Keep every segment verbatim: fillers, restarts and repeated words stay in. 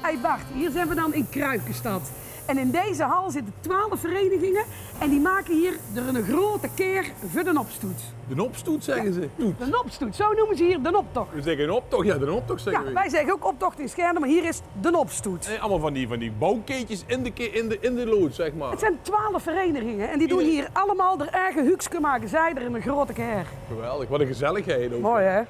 Hey Bart, hier zijn we dan in Kruikestad. En in deze hal zitten twaalf verenigingen en die maken hier de, een grote keer voor de opstoet. De opstoet, zeggen ze. Toet. De opstoet, zo noemen ze hier de optocht. We zeggen een optocht, ja, de optocht zeggen Ja, we. Wij zeggen ook optocht in Schernen, maar hier is de opstoet. Nee, allemaal van die, van die bouwkeetjes in de, ke- in, de, in de loods, zeg maar. Het zijn twaalf verenigingen en die doen hier allemaal de eigen huukske maken. Zij er in een grote keer. Geweldig, wat een gezelligheid ook. Mooi hè?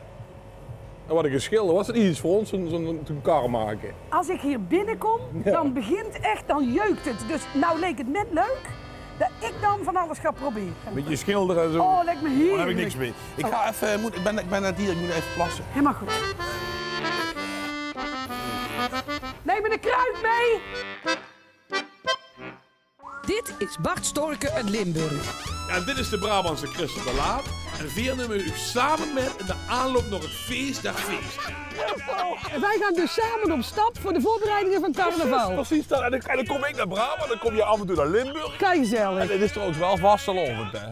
En wat een geschil, was het niet iets voor ons, zo'n zo'n zo'n kar maken? Als ik hier binnenkom, dan begint echt, dan jeukt het. Dus nou leek het net leuk dat ik dan van alles ga proberen. Beetje schilderen en zo. Oh, lijkt me heerlijk. Daar heb ik niks mee. Ik ga even, moet, ik, ben, ik ben net hier, ik moet even plassen. Helemaal goed. Neem me de kruik mee. Dit is Bart Storken uit Limburg. En dit is de Brabantse Christophe de Laat. En veer numme uch same mit in de aanloop nao 't fees der feeste. En wij gaan dus samen op stap voor de voorbereidingen van carnaval. Precies dat. En dan, en dan kom ik naar Brabant, dan kom je af en toe naar Limburg. Kijk gezellig. En het is trouwens wel vastelaovend, hè?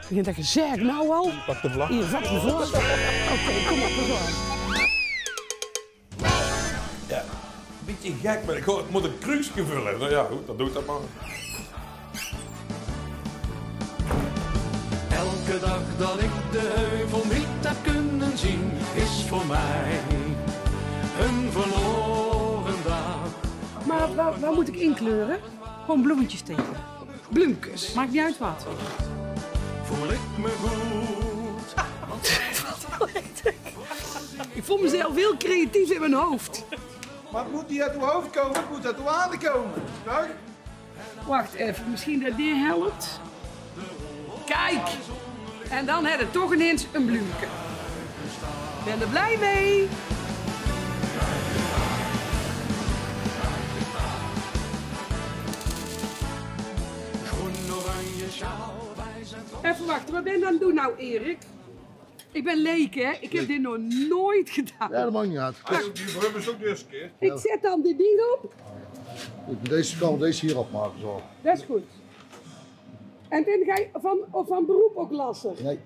Begint dat gezeik nou al? Pak de vlag. Hier, pak de vlag. Oké, kom op, kom op. Ja, een beetje gek, maar ik, hoor- ik moet een kruuske vullen. Nou ja, goed, dan doe ik dat maar. Elke dag dat ik de heuvel niet heb kunnen zien, is voor mij een verloren dag. Maar waar, waar moet ik inkleuren? Gewoon bloemetjes tekenen. Bloemkes. Maakt niet uit wat. Voel ik me goed. Ik voel mezelf heel creatief in mijn hoofd. Maar het moet niet uit uw hoofd komen, het moet uit uw handen komen. Toch? Wacht even, misschien dat die helpt. Kijk! En dan hebben we toch ineens een bloemke. Ben er blij mee. Groen oranje sjaal, wij zijn Even wachten, wat ben je aan het doen nou, Erik? Ik ben leek, hè? Ik heb dit nog nooit gedaan. Ja, dat maakt niet uit. Die hebben ze ook de eerste keer. Ik zet dan dit ding op. Goed, deze kan deze hier opmaken, zo. Dat is goed. En ben jij van, of van beroep ook lasser? Nee.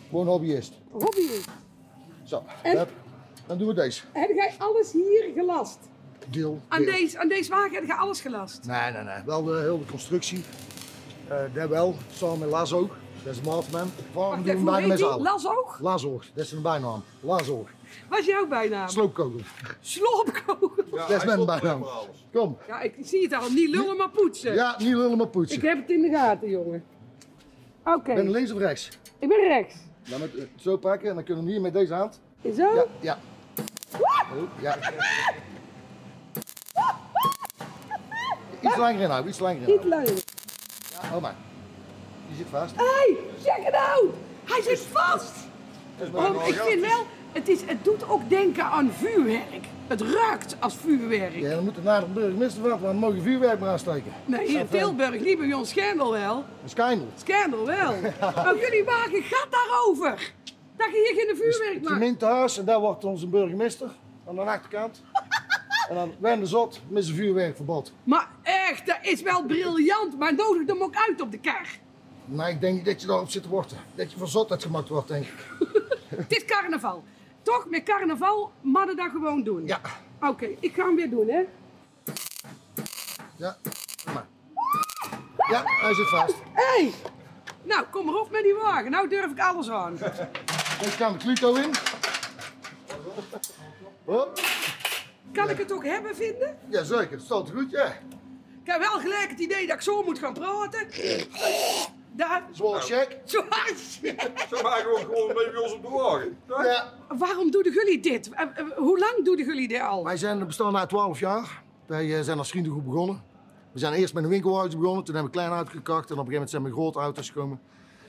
Gewoon hobbyist. Hobby. Zo, En- hup. Dan doen we deze. Heb jij alles hier gelast? Deel. Aan deel. Deze, aan deze wagen heb je alles gelast? Nee, nee, nee. Wel de hele constructie. Eh dat wel. Samen met Lazo. Dat is de maatman. Waarom Wacht doen even, we hoe bijna heet met z'n die? allen? Lazoog? Lazoog. Dat is een bijnaam. Lazoog. Wat is jouw bijnaam? Sloopkogel. Sloopkogel. Dat is mijn bijnaam. Kom. Ja, ik zie het al. Niet lullen, maar poetsen. Ja, niet lullen maar poetsen. Ik heb het in de gaten, jongen. Oké. Ben je links of rechts? Ik ben rechts. Dan moet je het zo pakken en dan kunnen we hem hier met deze hand. Is zo? Ja, ja. Oh, ja. Iets langer in houden, iets langer in Niet houden. langer. Ja, oh maar. Die zit vast. Hey, check it out! Hij zit vast! Oh, ik vind wel, het, is, het doet ook denken aan vuurwerk. Het ruikt als vuurwerk. Ja, dan moet het naar de burgemeester van, want we mogen vuurwerk maar aansteken. Nee, hier in Of, eh, Tilburg niet, bij ons Schendel wel. Een schijnel. Schendel wel. Oh, jullie wagen gaat daarover. Dat je hier geen Dus vuurwerk het maakt. gemeentehuis en daar wordt onze burgemeester aan de achterkant. En dan Wende Zot met zijn vuurwerkverbod. Maar echt, dat is wel briljant. Maar nodig hem ook uit op de kar. Maar ik denk niet dat je daarop zit te wachten. Dat je verzot het gemaakt wordt, denk ik. Het is carnaval. Toch, met carnaval moet je dat gewoon doen. Ja. Oké, ik ga hem weer doen, hè. Ja, maar. Ja, hij zit vast. Hey! Nou, kom maar op met die wagen. Nou durf ik alles aan. Deze kan de Cluto in. Hop. Kan ik het ook hebben, vinden? Jazeker, het stond goed, ja. Ik heb wel gelijk het idee dat ik zo moet gaan praten. Daar. Zwaar check. Zoals je. Ze maken ook gewoon mee bij ons op de wagen. Ja. Waarom doen jullie dit? Eh, eh, Hoe lang doen jullie dit al? Wij zijn, bestaan nu twaalf jaar. Wij eh, zijn als vriendengroep begonnen. We zijn eerst met een winkelwagentje begonnen, toen hebben we een klein auto gekocht en op een gegeven moment zijn we met grote auto's gekomen.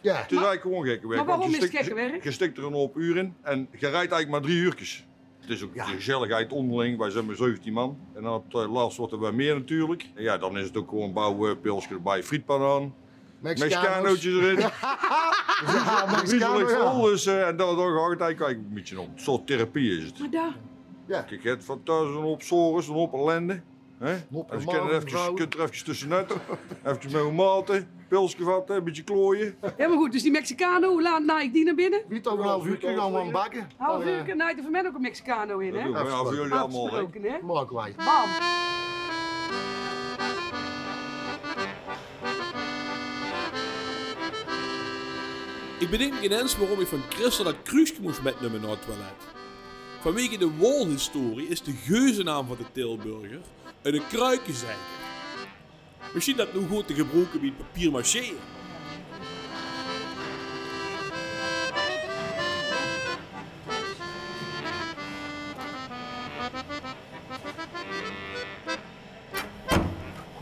Ja, Het is eigenlijk gewoon gekke werk. Maar waarom Want je is het stik- gekke werk? Je stikt er een hoop uur in en je rijdt eigenlijk maar drie uurtjes. Het is ook Ja. de gezelligheid onderling. Wij zijn maar zeventien man. En dan op het laatst wordt er weer meer natuurlijk. En ja, dan is het ook gewoon bouwen, pilsje erbij, frietpan aan. Mexicanos. Mexicanootjes erin. Ja, Frieselijk ja. vol, dus eh, en daar, daar gaat het eigenlijk een beetje om. Een soort therapie is het. Maar daar. Ja. Kijk, het van thuis een hoop sores, een hoop ellende. Hè? Mop en mouw, mevrouw. Kint er efkes tössenuit. Efkes mit uch maote, pilske vatte, e bietje klooie. Hielemaol good. Dus die Mexicano, wie laat naai ich die nao binne? Wie toch, e haaf uurke gaon v'r 'm bakke. Haaf uurke, naai ich veur mich ouch 'ne Mexicano in, hè? Doe, ja, veur uch allemaol, hè? Aafgespraoke, hè? Maak waal. Bam. Ich bedink mich inens waorom ich van Christel dat kruuske mós mitnumme nao 't toilet. Vanwege de wolhistorie is de geuzenaam van de Tilburger eine kruikenzeiger. Mesjien dat noe good te gebroeke bie 't papier-maché.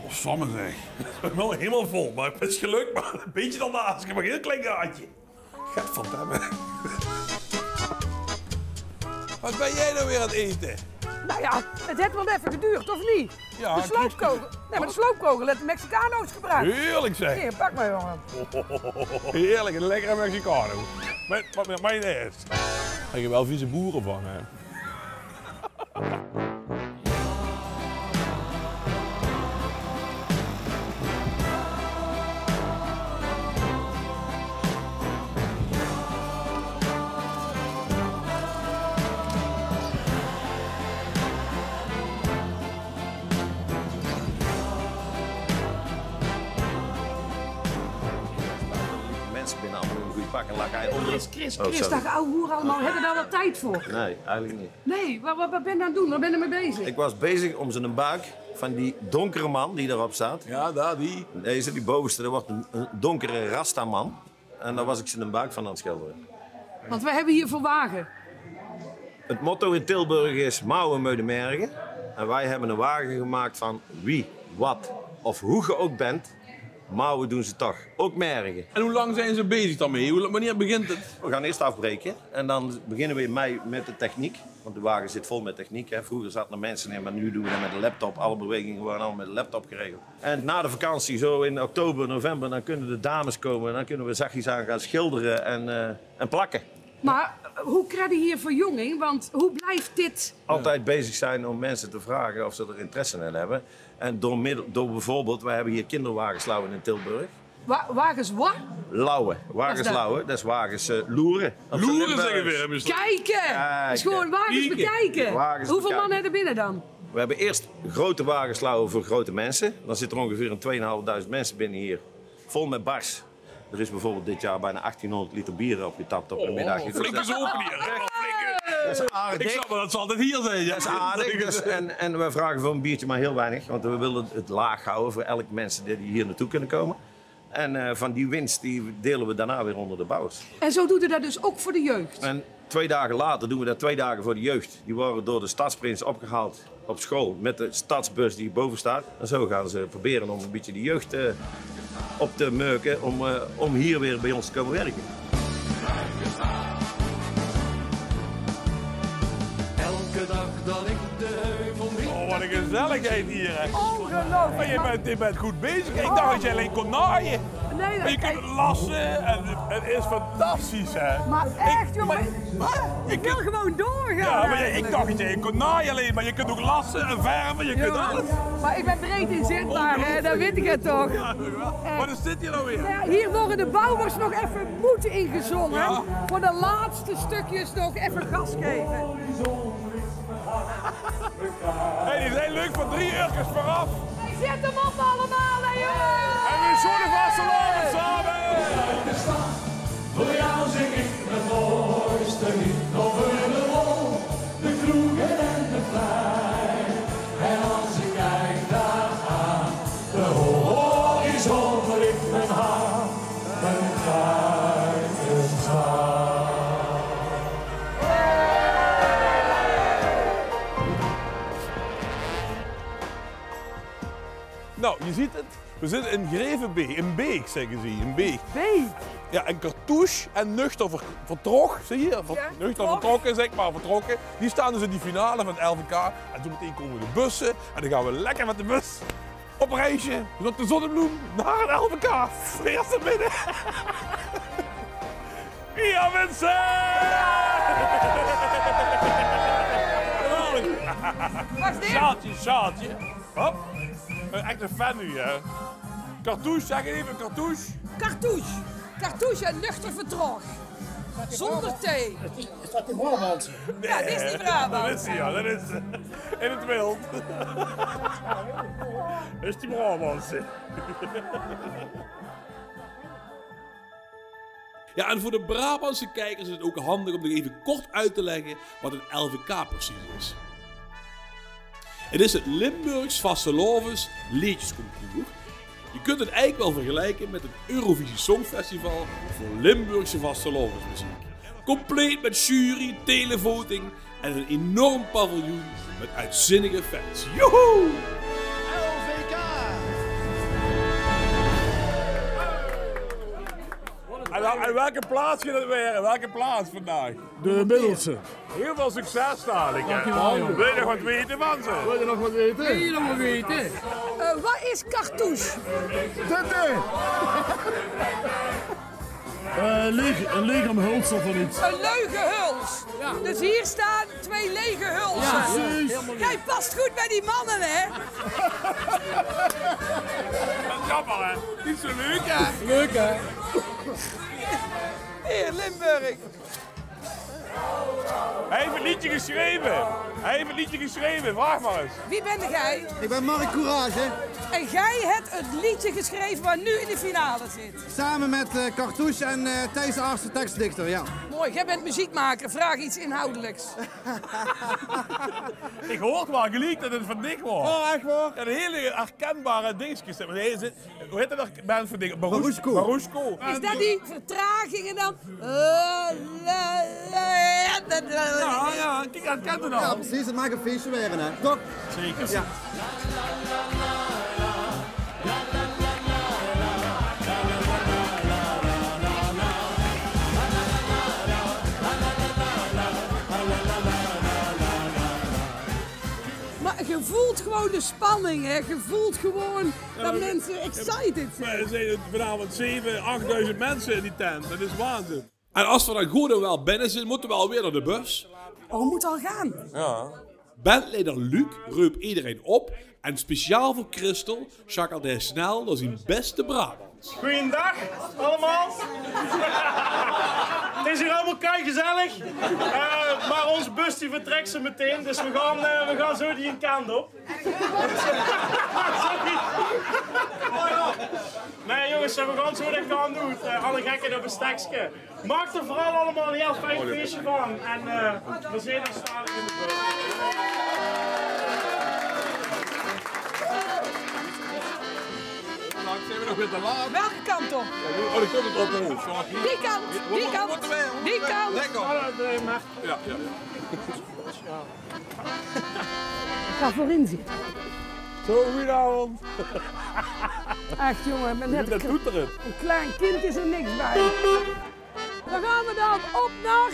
Godsamme zeg. Ich bin waal hielemaol vol, mer 't is gelök, mer e bietje d'rnaas. Ich höb mer e hiel klein gaatje. Gadverdamme. Waat bön doe noe weer aan 't aete? Nou ja, het haet waal effe geduurd, of neet? Ja, de sloopkogel. Nee, mer de sloopkogel haet de Mexicano's gebroek. Heerlik zeg. Hie, pak mer, jónge. Heerlik, 'ne lekkere Mexicano. Mit, mit, mit mayonaise. Dao krieg ich waal vieze boere van, hè. Minse binne allemaol in gooj pak en lak aan. Chris, Chris, Chris, dae aw hoer allemaol, höbbe dao waal tied veur? Nee, eigelik neet. Nee, wa-, wa-, waat bön ich aan 't doon? Waat bön ich d'rmit bezig? Ik was bezig om zo'n baak van die donkere man die daarop staat. Ja, daar, die. Deze, die bovenste, dat wordt een, een donkere rastaman. En daar was ik zo'n baak van aan het schilderen. Want wat höbbe v'r hie veur wage? Het motto in Tilburg is: mouwe meude merge. En wij hebben een wagen gemaakt van wie, wat of hoe ge ook bent, mouwe doen ze toch, ook merge. En hoe lang zijn ze bezig daarmee? Hoe, wanneer begint het? We gaan eerst afbreken en dan beginnen we in mei met de techniek. Want de wagen zit vol met techniek, hè. Vroeger zaten er mensen in, maar nu doen we dat met een laptop. Alle bewegingen worden allemaal met een laptop geregeld. En na de vakantie, zo in oktober, november, dan kunnen de dames komen. Dan kunnen we zachtjes aan gaan schilderen en, eh, en plakken. Maar hoe krijg je hier verjonging? Want hoe blijft dit? Altijd bezig zijn om mensen te vragen of ze er interesse in hebben. En door middel, door bijvoorbeeld, wij hebben hier kinderwagenslauwen in Tilburg. Wa-, wagens wat? Lauwen. Wagens lauwen, dat is wagens, eh, loeren. Loeren zeggen we. Kijken. Kijk. Is gewoon wagens bekijken. Hoeveel man hebben binnen dan? We hebben eerst grote wagenslauwen voor grote mensen. Dan zit er ongeveer een tweeënhalfduizend mensen binnen hier. Vol met bars. Er is bijvoorbeeld dit jaar bijna achttienhonderd liter bier opgetapt op een middag. Oh, flinke zopen hier, hè? Flinke. Dat is aardig. Ik snap wel dat ze altijd hier zijn, ja. Dat is aardig. Dus, en, en we vragen voor een biertje maar heel weinig, want we willen het laag houden voor elk mensen die hier naartoe kunnen komen. En, eh, van die winst, die delen we daarna weer onder de bouwers. En zo doet u dat dus ook voor de jeugd? En twee dagen later doen we dat twee dagen voor de jeugd. Die worden door de stadsprins opgehaald op school met de stadsbus die boven staat. En zo gaan ze proberen om een beetje de jeugd, eh, op te meuken om, eh, om hier weer bij ons te komen werken. Elke dag dat ik de heuvel niet... Oh, wat een gezelligheid hier, hè. Ongelooflijk. Maar je bent, je bent goed bezig. Ik dacht dat je alleen kon naaien. Nee, dat... Maar je kunt het lassen en het is fantastisch, hè. Maar echt, jongen, ik wil gewoon doorgaan. Ja, maar ik dacht dat je kon naaien alleen, maar je kunt ook lassen en verven, je kunt alles. Maar ik ben breed inzetbaar, hè, dat weet ik het toch. Ja, wat is dit hier nou weer? Nou ja, hier worden de bouwers nog even moed ingezongen. Ja. Voor de laatste stukjes nog even gas geven. Hey, die zijn leuk voor drie uurtjes vooraf. Hey, zet hem op allemaal, hè, jongens! En weer zo'n vastelaovend samen! Voor jou zing ik het mooiste lied over de wol, de kroegen en de plein. En als ik kijk daar aan, de horizon ligt mijn hart een kruikenstaart. Nou, je ziet het. We zitten in Grevenbeek, in Beek, zeggen ze, in Beek. Beek? Ja, en Cartouche en Nuchter Ver-, Vertrok, zie je? Ver-, ja, Nuchter Vertrokken, zeg maar, Vertrokken. Die staan dus in die finale van het L V K. En zo meteen komen de bussen. En dan gaan we lekker met de bus op reisje, vanaf de Zonnebloem naar het L V K. Eerste binnen. Ja, mensen! Geweldig. Sjaaltje, sjaaltje. Hop. Ein echte fan noe, hè? Cartouche, zèk ins eve cartouche. Cartouche. Cartouche en nuchter vertraog. Zónger thee. Is dat die Brabantse? Jao, dit is die Brabantse. Jao, dat is ze, jao, dat is ze. In 't wild. Is die Brabantse. Ja, en voor de Brabantse kijkers is het ook handig om nog even kort uit te leggen wat een L V K precies is. Het is het Limburgs Vastelaovesleedjesconcours. Je kunt het eigenlijk wel vergelijken met het Eurovisie Songfestival voor Limburgse vastelaovesmuziek. Compleet met jury, televoting en een enorm paviljoen met uitzinnige fans. Joehoe! L V K! En, en welke plaats geit 't waere? Welke plaats vandaag? De middelste. Hiel väöl succes dalik, hè. Dankjewel, joh. Wils se nog get weite van ze? Wils se nog get weite? Wils se nog get weite? Eh, wat is cartouche? Dit, hè? Eh, leeg, ein leeg omhulsel van iets. Ein leugehuls. Jao. Dus hier staan twee lege hulzen. Jao, juus. Jij past goed bij die mannen, hè? Dat is jammer, hè? Niet zo leuk, hè? Leuk, hè? Hier, Limburg. Hij heeft het liedje geschreven. Hij heeft het liedje geschreven. Vraag maar eens. Wie bent gij? Ik ben Mark Courage. En jij hebt het liedje geschreven waar nu in de finale zit. Samen met, eh, Cartouche en, eh, Thijs Arsen, tekstdichter, ja. Mooi, jij bent muziekmaker. Vraag iets inhoudelijks. Ik hoor wel gelijk dat het van dich was. Oh, echt waar? Een hele herkenbare dingetjes. Hoe heet dat nog? Band van dich? Barush-, Barushko. Barushko. Is dat die vertraging en dan, eh, la, la, la, la, la? Ja, ja, kijk, dat kent het al. Ja, precies. Het mag een feestje worden, hè? Toch? Zeker. Ja. Maar je voelt gewoon de spanning, hè? Je voelt gewoon dat mensen excited zijn. Maar er zijn vanavond zeven, achtduizend mensen in die tent. Dat is waanzin. En as v'r dan good en wel binne zeen, mótte v'r alweer nao de bus. Oh, we moeten al gaan. Ja. Bandleider Luc röp ederein op en speciaal veur Christel sjakkelt hae snel nao zien bèste Brabants. Goeiedag allemaal. Het is hier allemaal kei gezellig. Eh, maar onze bus die vertrekt zo meteen, dus we gaan, eh, we gaan zo die een kant op. Nee jongens, we gaan zo de kant uit. Eh, alle gekken op een stekske. Maak er vooral allemaal een heel fijn feestje van. En, eh, we zien ons dadelijk in de bus. Nou, ik zijn we nog weer te laat. Welke kant op? Ja, nu, oh, die komt het op, hoor. Zo, hier. Die kant, die kant, die kant. Lekker. Alle twee, maar Ja, ja, ja. Ik ga voorin zitten. Zo, goedenavond. Echt, jongen, met net een, een klein kind is er niks bij. Dan gaan we dan op naar...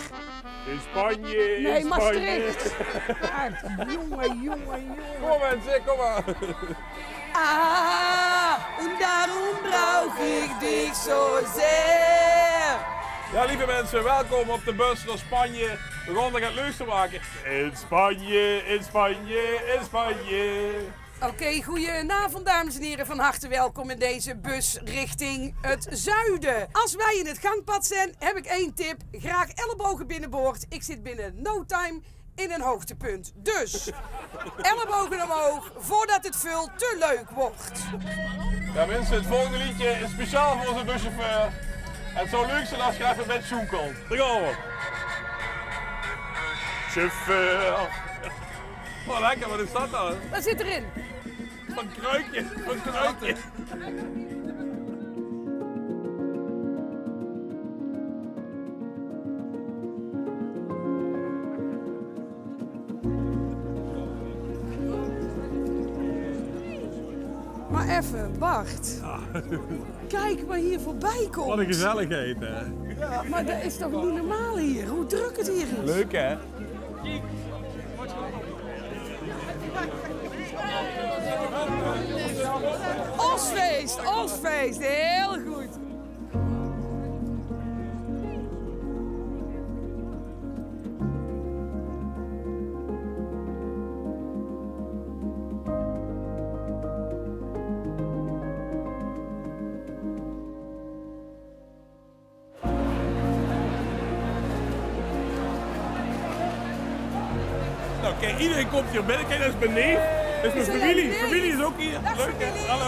In Spanje, nee, in Spanje. Maastricht. Echt, jongen, jongen, jongen. Kom maar, mensen, kom maar. Ah, und darum brauch ich dich so sehr. Ja, lieve mensen, welkom op de bus naar Spanje. We gaan er het leukste maken. In Spanje, in Spanje, in Spanje. Oké, goedenavond dames en heren. Van harte welkom in deze bus richting het zuiden. Als wij in het gangpad zijn, heb ik één tip. Graag ellebogen binnenboord. Ik zit binnen no time in een hoogtepunt. Dus, ellebogen omhoog voordat het veel te leuk wordt. Ja, mensen, het volgende liedje is speciaal voor onze buschauffeur. Het zou leuk zijn als je even met zoen komt. Daar gaan we. Chauffeur. Oh, lekker, wat is dat dan? Wat zit erin? Van Kruikje, van Kruikje. Maar effe, Bart. Ja. Kijk wat hier voorbij komt. Wat een gezelligheid, hè? Maar dat is toch niet normaal hier, hoe druk het hier is? Leuk, hè? Osfeest, Osfeest, heel goed. Kiek, ederein kump hie binne. Kiek, det is mien neef. Det is mien femilie. Femilie is ouch hie. Leuk, hè? Hallo.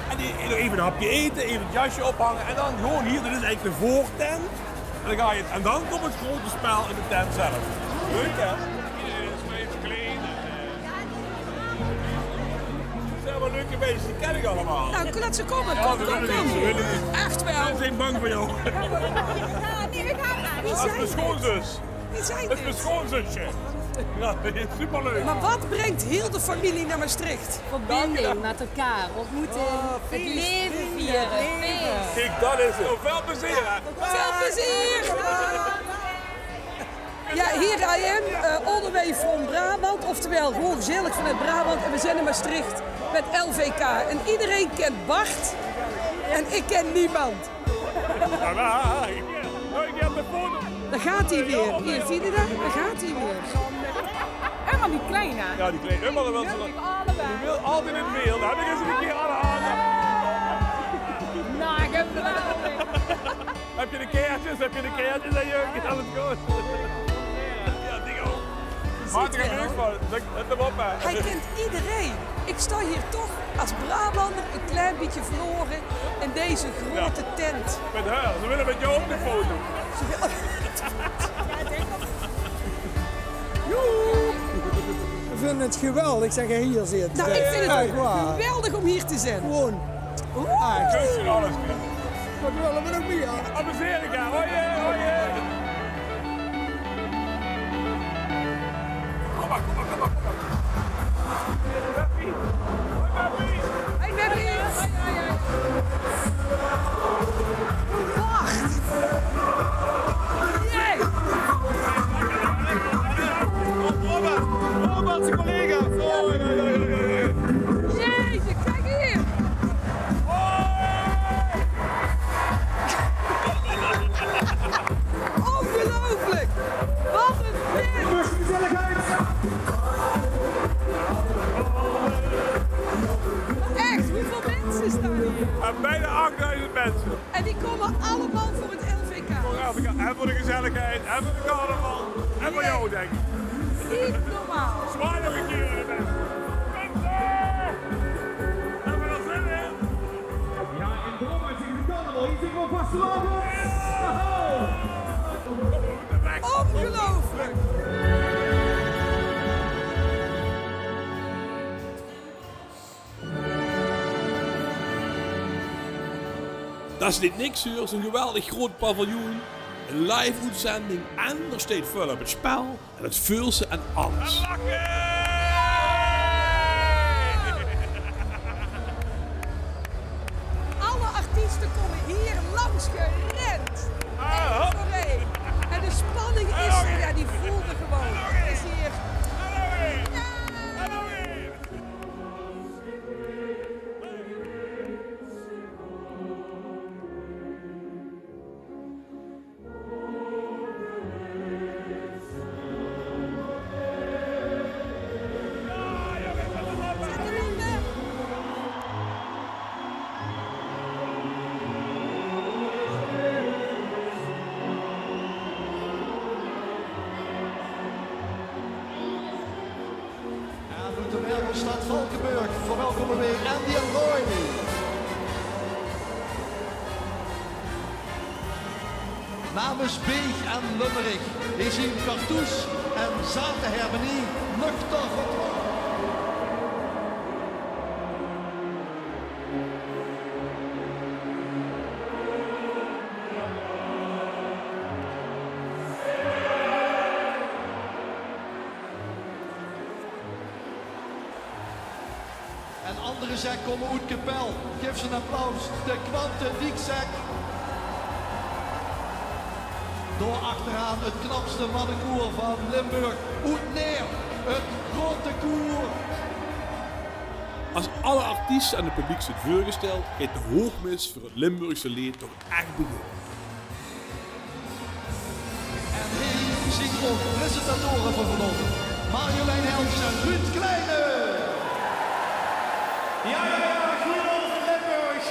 En die, nog effe ein hapke ete, effe 't jasje ophange en dan gewoon hie, det is eigelik de veurtent. En dan gaon ze, en dan kump 't groeate spel in de tent zelf. Leuk, hè? Ederein is effe klein. Zeen waal leuke minse, die ken ich allemaol. Nou, laot ze kómme. Jao, kóm, ze kóm, wille kóm. Ze wille neet. Ech waal. Ze zeen bang veur dich. Jao, nae, ich gaon nao. Det is mien sjoonzus. Det is mien sjoonzusje. Jao, det is superleuk. Maar wat brengt heel de familie naar Maastricht? Verbinding met elkaar, ontmoeten, het leven vieren, feest. Kiek, det is 't. Väöl plezeer, hè? Veel plezier! Ja, here I am, eh, all the way from Brabant. Oftewel, gewoon gezellig vanuit Brabant. En we zijn in Maastricht met L V K. En iedereen kent Bart. En ik ken niemand. Daar gaat hij weer. Hier, zie je dat? Daar gaat hij weer. Helemaal die kleine. Jao, die klein. Ummer wèlt ze det. Die wil altied in 't beeld. Höb ich ins ein kier aan de hand. Nou, geweldig. Höb geer de kaertjes? Höb geer de kaertjes, hè, Jurk? Is alles good? Jao, dink ouch. Maak d'r gein leuk van. Let, let op, hè. Hij kent iedereen. Ik sta hier toch als Brabander een klein beetje verloren in deze grote tent. Mit häör. Ze wille mit dich op de foto. Joe. We vinden het geweldig dat je hier zit. Nou, ik vind het ook geweldig om hier te zijn. Gewoon. Kusje, alles. Wat wille we nog mieë? Amuseren gaon. Hoi, hoi. Kom maar, kom maar, kom maar, kom maar. Beppie. Hoi, Beppie. Hey, Beppie. Hoi, hoi, hoi. Wacht. Jee. Robert, Robert, zijn collega. Hoi, hoi, hoi, hoi, hoi. Jezus, kijk hier. Ongelooflijk. Wat een tent. Echt, hoeveel mensen staan hier? Eh, bijna achtduizend mensen. En die komen allemaal voor het L V K. Voor L V K. En voor de gezelligheid. En voor de carnaval. En voor jou, denk ik. Niet normaal. Zwaai nog een keer, hè, mensen. Mensen! Hebben we er zin in? Ja, in Brommer is het carnaval. Hier zitten we vastelaovend. Ongelooflijk. Dat is neet niks, huur. Zo'n geweldig groot paviljoen, een live-oetzending en d'r steit väöl op 't spel en 't veult ze aan alles. Alle artiesten komen hier langs gerend. Eén voor één. En de spanning is, ja, die voelde gewoon. Het is hier. Ja! En oet de Mergelstad Valkeberg verwelkomme weer Andy en Roy. Namens Beeg en Lummerig is hie Cartouche en Zaate Hermenie nuchter vertrokke. En andere zèk kómme oet Kepèl. Gaef ze 'n applaus. De Kwante Diek Zèk. Dao achteraan 't knapste mannekoer van Limburg. Oet Neer, 't Grote Koer. As alle artieste aan 't publiek zeen veurgesteld, geit de hoogmis veur 't Limburgse leed toch ech beginne. En hie zien ouch presentatore van vanaovend. Marjolein Helms en Ruud Kleine. Jao, jao, jao. Goojenaovend Limburg.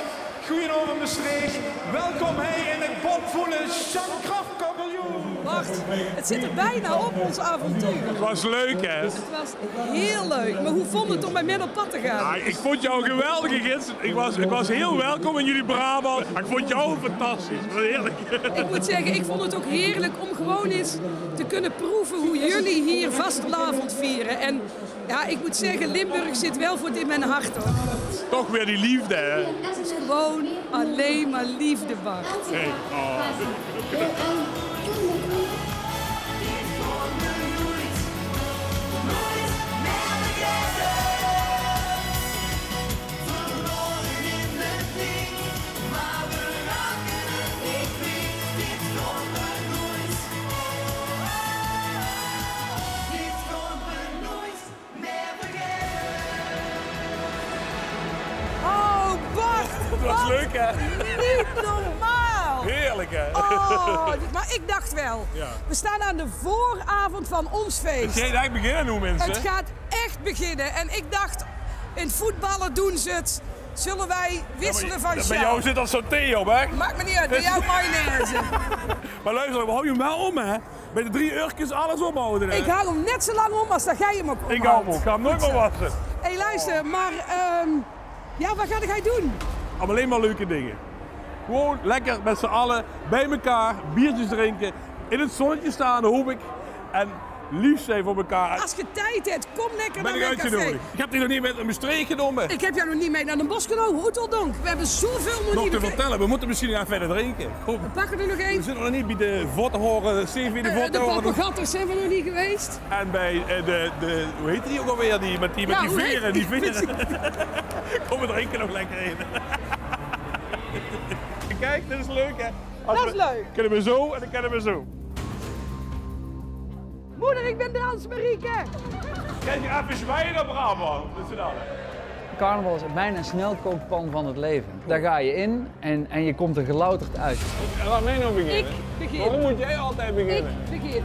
Goojenaovend Mestreech. Welkom hie in 't bomvolle Sjan Kraft Paviljoen. Bart, het zit er bijna op, ons avontuur. Het was leuk, hè? Het was heel leuk. Maar hoe vond het om met Menno op pad te gaan? Ja, ik vond jou een geweldige gids. Ik was, ik was heel welkom in jullie Brabant. Maar ik vond jou fantastisch. Wat heerlijk. Ik moet zeggen, ik vond het ook heerlijk om gewoon eens te kunnen proeven hoe jullie hier vastelaovend vieren. En ja, ik moet zeggen, Limburg zit wel goed in mijn hart, hoor. Toch weer die liefde, hè? Het is gewoon alleen maar liefde, Bart. Hey, oh. Oh, Bart, wat leuk, hè? Niet normaal. Heerlijk, hè? Oh, maar ik dacht wel, we staan aan de vooravond van ons feest. Het gaat echt beginnen, hoe mensen. Het gaat echt beginnen. En ik dacht, in voetballen doen ze het. Zullen wij wisselen van sjaal? Bij jou zit al saté op, hè? Maakt me niet uit, bij jou mayonaise. Maar luister, we houden hem wel om, hè? Bij de drie Urkes alles omhouden, hè? Ik hou hem net zo lang om als dat jij hem ook omhoudt. Ik hou hem ook. Ik ga hem nooit meer wassen. Hé, luister, maar, ehm, ja, wat ga jij doen? Allemaal alleen maar leuke dingen. Gewoon lekker met z'n allen bij elkaar biertjes drinken, in het zonnetje staan, hoop ik. En lief zijn voor elkaar. Als je tijd hebt, kom lekker naar mijn café. Ben ik uitgenodigd. Ik heb dich nog niet mee nao Mestreech genómme. Ik heb jou nog niet mee naar Den Bosch genomen. Oeteldonk. We hebben zoveel nog niet te vertellen. We moeten misschien gaan verder drinken. Kom. We pakken er nog één. We zitten nog niet bij de Vottenhorens, C V de Vottenhorens. De Pappegatters zijn we nog niet geweest. En bij, eh, de, de, hoe heet die ook alweer? Die met die, met die veren, die veren. Kom, we drinken nog lekker even. Kijk, dit is leuk, hè? Dat is leuk. Kunnen we zo en dan kunnen we zo. Moeder, ik ben Drans Marieke. Kijk, even zwaaien naar Brabant, met z'n allen. Carnaval is bijna een snelkookpan van het leven. Daar ga je in en, en je komt er gelouterd uit. En laat mij nou beginnen. Ik begin. Waarom moet jij altijd beginnen? Ik begin.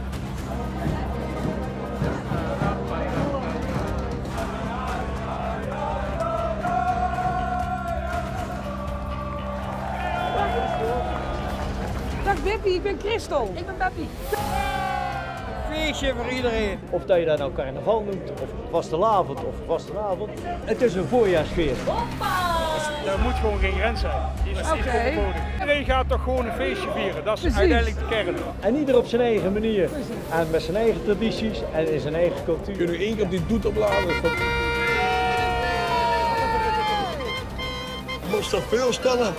Dag Beppie, ik ben Christel. Ik ben Beppie. Feestje voor iedereen. Of dat je dat nou carnaval noemt, of vastelaovend, of vastelaovend. Het is een voorjaarsfeest. Er moet gewoon geen grens zijn. Die is, die is overbodig. Iedereen gaat toch gewoon een feestje vieren. Dat is uiteindelijk de kern. En ieder op zijn eigen manier. En met zijn eigen tradities en in zijn eigen cultuur. Kunnen we één keer op die toeter blazen? Mós dich veurstelle,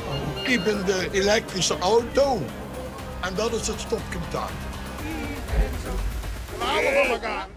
ich bin de elektrische auto en dat is het stopcontact. Allemaal van elkaar.